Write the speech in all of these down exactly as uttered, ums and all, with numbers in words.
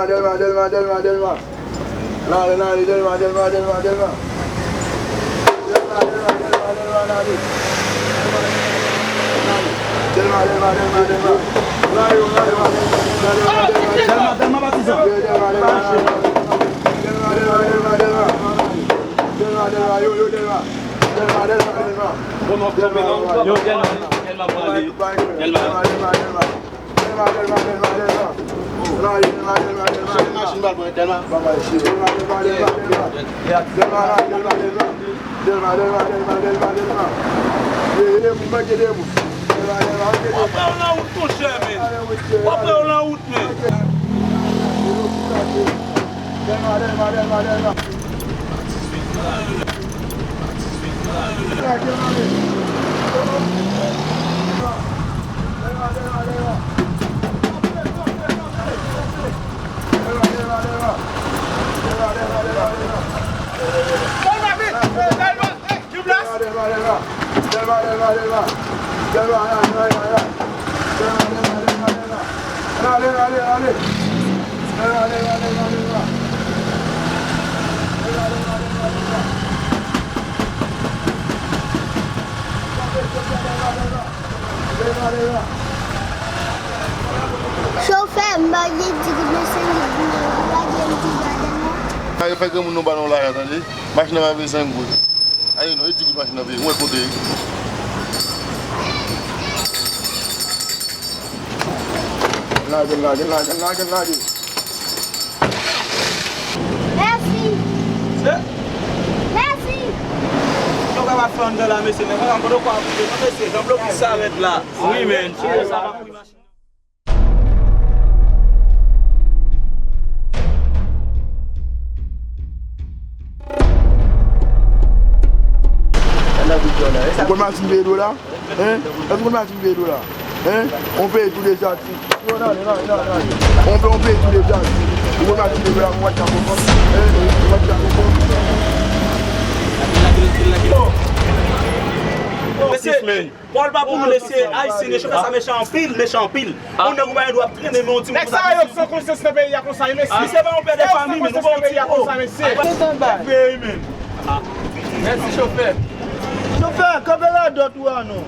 Dèlma, Dèlma, Dèlma, Dèlma. N ale, n ale, Dèlma, Dèlma, Dèlma, Dèlma. Dèlma, Dèlma, Dèlma, Dèlma, n ale. Dèlma, Dèlma, Dèlma, Dèlma. N ale, n ale, n ale, Dèlma, Dèlma, Dèlma. Dèlma, Dèlma, Dèlma, Dèlma. Dèlma, Dèlma, Dèlma, Dèlma. Dèlma, Dèlma, yo, yo, Dèlma. Dèlma, Dèlma, Dèlma. Yo, Dèlma, Dèlma, pran li. Dèlma. Dèlma, Dèlma, Dèlma. Dèlma, Dèlma, Dèlma, Dèlma. Dèlma, Dèlma, Dèlma, Dèlma. Soti machin pa l pran Dèlma. Dèlma, Dèlma, Dèlma, Dèlma. Dèlma, Dèlma, Dèlma, Dèlma. Dèlma, Dèlma, Dèlma, Dèlma, Dèlma. Dèlma, Dèlma, Dèlma, Dèlma. Dèlma, Dèlma, Dèlma. W ap wè w nan wout, monchè, men. W ap wè w nan wout, men. Dèlma, Dèlma, Dèlma, Dèlma. Chofè, m ba w di goud nan senk goud pou mwen lage m ti gaden nan. Sa yo fè granmoun nou ba nou lajan, tande. Machin nan pa vle senk goud. Ayo non, e di goud machin nan vle, mwen kote. Lage, lage, lage, lage, lage. Mèsi. Se? Mèsi. Yo ka pa fè anndan la, mesye, men pa kote kwa koute, non, mesye, jan blokis sa rèd la. Wi, men. Ou konn Martine peye dwe la? Hein? Èske ou konn Martine peye dwe la? Hein? On peye tous les artistes. On peye, on peye tous les artistes. Ou konn Martine peye dwe la, on va te comprendre. Hein? On va te comprendre. Mesye, Paul pa pou nou mesye, Ayisyen, chofè sa mechan anpil, mechan anpil. On nèg ou pa gen dwa ap trennen, men on timoun. Nèg sa yo san konsyans nan peyi a konsa, wi, mesye. Misye pa yon pè de fanmi, men nou pa yon ti konsa, mesye. Mèsi, chofè. Chofè, kanpe radòt ou a non.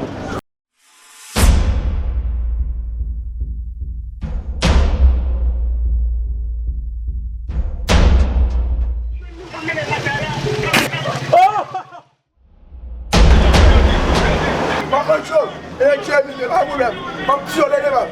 Oh! Mwen konn cho, e Jeremy, pa pwoblèm. M ap tire devan.